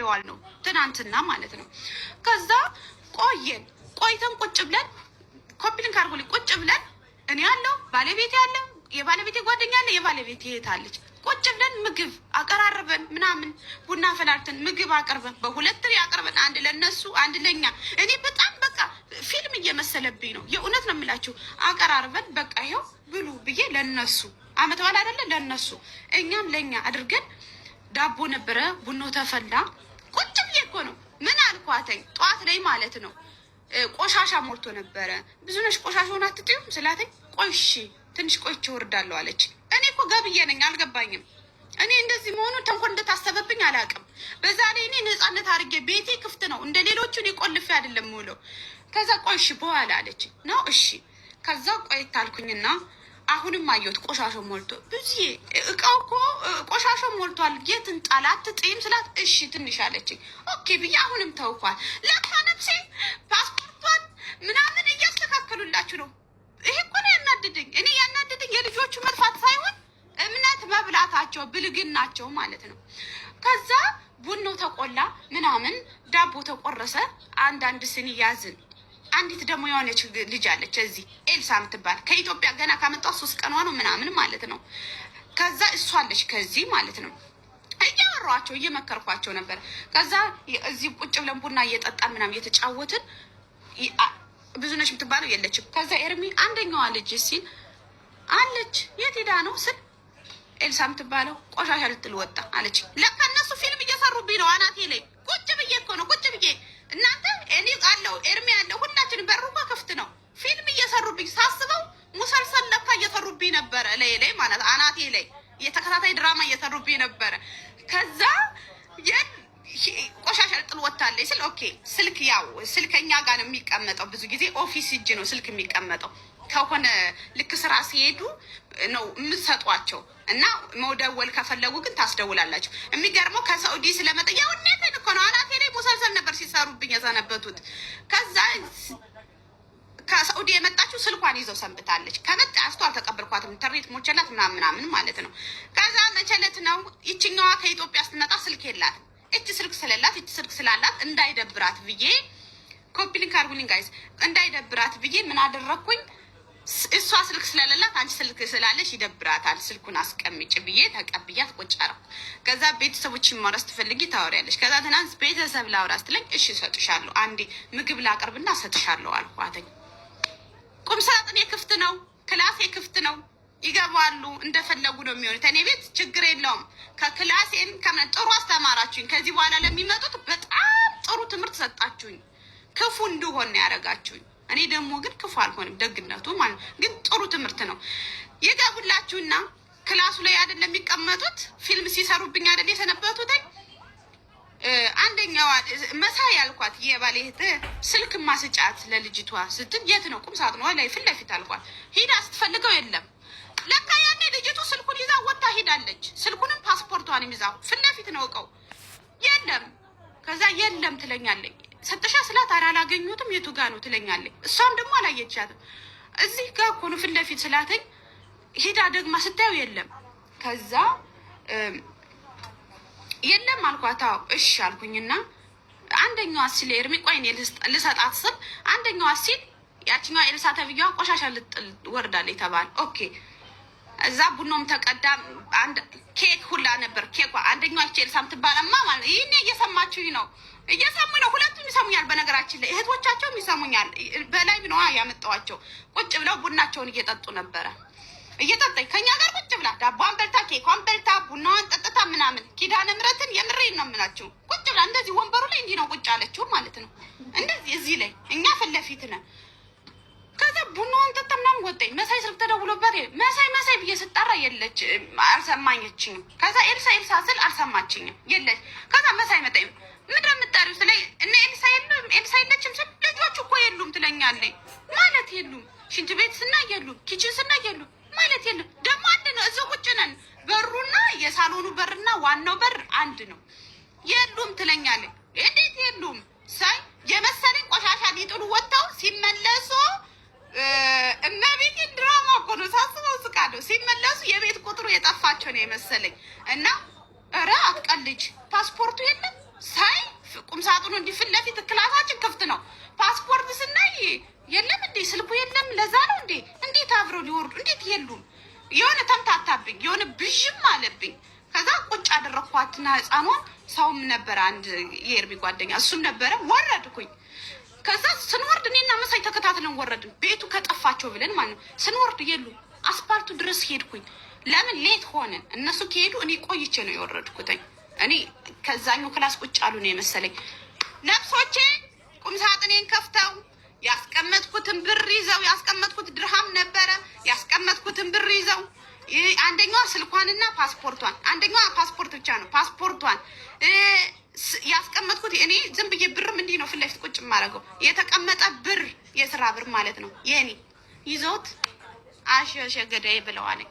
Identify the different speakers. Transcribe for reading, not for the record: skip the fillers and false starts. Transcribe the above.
Speaker 1: ዋል ነው ትናንትና ማለት ነው። ከዛ ቆየን፣ ቆይተን ቁጭ ብለን copy link አድርጎልኝ ቁጭ ብለን እኔ ያለው ባለቤቴ ያለ የባለቤቴ ጓደኛ አለ የባለቤቴ እህት አለች። ቁጭ ብለን ምግብ አቀራርበን ምናምን ቡና ፈላልተን ምግብ አቅርበን በሁለት ትሪ አቅርበን አንድ ለነሱ አንድ ለኛ። እኔ በጣም በቃ ፊልም እየመሰለብኝ ነው፣ የእውነት ነው የምላችሁ። አቀራርበን በቃ ይኸው ብሉ ብዬ ለነሱ አመት በዓል አይደለ ለነሱ እኛም ለኛ አድርገን ዳቦ ነበረ፣ ቡኖ ተፈላ። ቁጭ ብዬ እኮ ነው ምን አልኳተኝ ጠዋት ላይ ማለት ነው። ቆሻሻ ሞልቶ ነበረ። ብዙነሽ ቆሻሻውን አትጥዩም ስላተኝ ቆይሺ ትንሽ ቆይቼ እወርዳለሁ አለች። እኔ እኮ ገብዬ ነኝ አልገባኝም። እኔ እንደዚህ መሆኑ ተንኮል እንደታሰበብኝ አላውቅም። በዛ ላይ እኔ ነፃነት አድርጌ ቤቴ ክፍት ነው፣ እንደ ሌሎቹ እኔ ቆልፌ አይደለም የምውለው። ከዛ ቆይሽ በኋላ አለች ነው እሺ። ከዛ ቆይት አልኩኝና አሁንም አየሁት ቆሻሾ ሞልቶ ብዙ እቃው እኮ ቆሻሾ ሞልቷል፣ የት እንጣል አትጥይም ስላት እሺ ትንሽ አለችኝ። Okay ብዬ አሁንም ተውኳል። ለካ ነፍሴ ፓስፖርቷን ምናምን እያስተካከሉላችሁ ነው። ይሄ እኮ ነው ያናድድኝ። እኔ ያናድድኝ የልጆቹ መጥፋት ሳይሆን እምነት መብላታቸው ብልግናቸው ማለት ነው። ከዛ ቡናው ተቆላ ምናምን ዳቦ ተቆረሰ። አንዳንድ ስኒ ያዝን። አንዲት ደግሞ የሆነች ልጅ አለች እዚህ ኤልሳ የምትባል ከኢትዮጵያ ገና ካመጣ 3 ቀኗ ነው ምናምን ማለት ነው። ከዛ እሷ አለች ከዚህ ማለት ነው። እያወሯቸው እየመከርኳቸው ነበር። ከዛ እዚህ ቁጭ ብለን ቡና እየጠጣን ምናምን እየተጫወትን ብዙነሽ የምትባለው የለችም። ከዛ ኤርሚ አንደኛዋ ልጅ ሲል አለች የት ሄዳ ነው ስል ኤልሳ የምትባለው ቆሻሻ ልትል ወጣ አለች። ለካ እነሱ ፊልም እየሰሩብኝ ነው አናቴ ላይ ቁጭ ብዬ እኮ ነው ቁጭ ብዬ እናንተ እኔ አለው ኤርሚ አለው ሁላችን በሩ እኮ ክፍት ነው። ፊልም እየሰሩብኝ ሳስበው مسلسل ለካ እየሰሩብኝ ነበረ ላይ ላይ ማለት አናቴ ላይ የተከታታይ ድራማ እየሰሩብኝ ነበረ። ከዛ ቆሻሻ ልጥል ወታለች ስል okay ስልክ ያው ስልከኛ ጋር ነው የሚቀመጠው። ብዙ ጊዜ office እጅ ነው ስልክ የሚቀመጠው ከሆነ ልክ ስራ ሲሄዱ ነው የምትሰጧቸው እና መደወል ከፈለጉ ግን ታስደውላላችሁ። የሚገርመው ከሳኡዲ ስለመጠ ያው እውነቴን እኮ ነው አናቴ ላይ مسلسل ነበር ሲሰሩብኝ የሰነበቱት። ከዛ ከሳኡዲ የመጣችው ስልኳን ይዘው ሰንብታለች። ከመጣ አስቶ አልተቀበልኳትም። ኢንተርኔት ሞቸላት ምናምን ምናምን ማለት ነው። ከዛ መቸለት ነው ይችኛዋ ከኢትዮጵያ ስትመጣ ስልክ የላትም። እች ስልክ ስለላት እች ስልክ ስላላት እንዳይደብራት ብዬ copy link አድርጉልኝ guys፣ እንዳይደብራት ብዬ ምን አደረግኩኝ? እሷ ስልክ ስለሌላት አንቺ ስልክ ስላለሽ ይደብራታል፣ ስልኩን አስቀምጭ ብዬ ተቀብያት ቁጭ አደረኩ። ከዛ ቤተሰቦችን ማውራት ስትፈልጊ ታወሪያለሽ። ከዛ ትናንት ቤተሰብ ላውራ ስትለኝ እሺ እሰጥሻለሁ፣ አንዴ ምግብ ላቅርብና እሰጥሻለሁ አልኳትኝ። ቁም ሳጥኔ ክፍት ነው፣ ክላሴ ክፍት ነው። ይገባሉ፣ እንደፈለጉ ነው የሚሆኑት። እኔ ቤት ችግር የለውም። ከክላሴም ከምን ጥሩ አስተማራችሁኝ። ከዚህ በኋላ ለሚመጡት በጣም ጥሩ ትምህርት ሰጣችሁኝ። ክፉ እንድሆን ነው ያደረጋችሁኝ። እኔ ደግሞ ግን ክፉ አልሆንም፣ ደግነቱ ማለት ነው። ግን ጥሩ ትምህርት ነው። ይገቡላችሁና ክላሱ ላይ አይደለም የሚቀመጡት፣ ፊልም ሲሰሩብኝ አይደል የሰነበቱት። አንደኛዋ መሳይ ያልኳት የባሌ እህት ስልክ ማስጫት ለልጅቷ ስትል የት ነው ቁም ሳጥኗ ላይ ፊት ለፊት አልኳት። ሂዳ ስትፈልገው የለም። ለካ ያኔ ልጅቱ ስልኩን ይዛ ወጥታ ሂዳለች። ስልኩንም ፓስፖርቷንም ይዛ ፊት ለፊት ነው እቀው የለም። ከዛ የለም ትለኛለች። ሰጠሻ ስላት ኧረ አላገኙትም የቱ ጋ ነው ትለኛለች። እሷም ደግሞ አላየቻትም። እዚህ ጋ እኮ ነው ፊት ለፊት ስላተኝ ሂዳ ደግማ ስታየው የለም። ከዛ የለም አልኳት። አዎ እሺ አልኩኝና አንደኛዋ ሲል ኤርሚ ቆይ እኔ ልሰጣት ስል አንደኛዋ ሲል ያችኛዋ ኤልሳ ተብዬዋ ቆሻሻ ልጥል ወርዳለች ተባለ። Okay እዛ ቡናውም ተቀዳ። አንድ ኬክ ሁላ ነበር ኬኳ። አንደኛዋ ይቺ ኤልሳ የምትባለማ ማለት ይህኔ እየሰማችሁኝ ነው፣ እየሰሙኝ ነው። ሁለቱም ይሰሙኛል። በነገራችን ላይ እህቶቻቸውም ይሰሙኛል። በላይ ነዋ ያመጣኋቸው። ቁጭ ብለው ቡናቸውን እየጠጡ ነበረ። እየጠጣኝ ከኛ ጋር ቁጭ ብላ ዳቧን በልታ ኬኳን በልታ ቡናዋን ጠጥታ ምናምን ኪዳነ ምሕረትን የምሬን ነው የምላችሁ። ቁጭ ብላ እንደዚህ ወንበሩ ላይ እንዲህ ነው ቁጭ አለችው ማለት ነው። እንደዚህ እዚህ ላይ እኛ ፊት ለፊት ነን። ከዛ ቡናዋን ጠጣ ምናምን ወጣኝ። መሳይ ስልክ ተደውሎባት መሳይ መሳይ ብዬ ስጠራ የለች፣ አልሰማኘችኝም። ከዛ ኤልሳ ኤልሳ ስል አልሰማችኝም፣ የለች። ከዛ መሳይ መጣኝ። ምንድን ነው የምትጠሪው ስለኝ እነ ኤልሳ የሉም ኤልሳ የለችም ስል ልጆቹ እኮ የሉም ትለኛለች። ማለት የሉም፣ ሽንት ቤት ስናይ የሉም፣ kitchen ስናይ የሉም፣ ማለት የሉም። ደግሞ አንድ ነው፣ እዚሁ ቁጭ ነን። በሩና የሳሎኑ በርና ዋናው በር አንድ ነው። የሉም ትለኛለች። እንዴት የሉም ሳይ የመሰለኝ ቆሻሻ ሊጥሉ ወጥተው ሲመለሱ እመቤቴን ድራማ እኮ ነው ሳስበው ስቃለሁ። ሲመለሱ የቤት ቁጥሩ የጠፋቸው ነው የመሰለኝ እና ኧረ አትቀልጅ ፓስፖርቱ የለም ሳይ ነው። እንዲህ ፊት ለፊት ክላሳችን ክፍት ነው። ፓስፖርት ስናይ የለም እንዴ ስልኩ የለም። ለዛ ነው እንዴ እንዴት አብረው ሊወርዱ እንዴት የሉም? የሆነ ተምታታብኝ፣ የሆነ ብዥም አለብኝ። ከዛ ቁጭ አደረግኳትና ህፃኗን፣ ሰውም ነበረ አንድ የኤርሚ ጓደኛ እሱም ነበረ። ወረድኩኝ። ከዛ ስንወርድ እኔና መሳይ ተከታትለን ወረድን፣ ቤቱ ከጠፋቸው ብለን ማለት ነው። ስንወርድ የሉም። አስፓልቱ ድረስ ሄድኩኝ። ለምን late ሆንን? እነሱ ከሄዱ እኔ ቆይቼ ነው የወረድኩትኝ። እኔ ከዛኛው class ቁጭ አሉ ነው የመሰለኝ። ነፍሶቼ ቁምሳጥኔን ከፍተው ያስቀመጥኩትን ብር ይዘው፣ ያስቀመጥኩት ድርሃም ነበረ፣ ያስቀመጥኩትን ብር ይዘው፣ አንደኛዋ ስልኳንና ፓስፖርቷን፣ አንደኛዋ ፓስፖርት ብቻ ነው፣ ፓስፖርቷን ያስቀመጥኩት እኔ ዝም ብዬ ብርም እንዲህ ነው ፊት ለፊት ቁጭ የማደርገው፣ የተቀመጠ ብር የስራ ብር ማለት ነው የኔ፣ ይዘውት አሸሸ ገዳይ ብለዋል።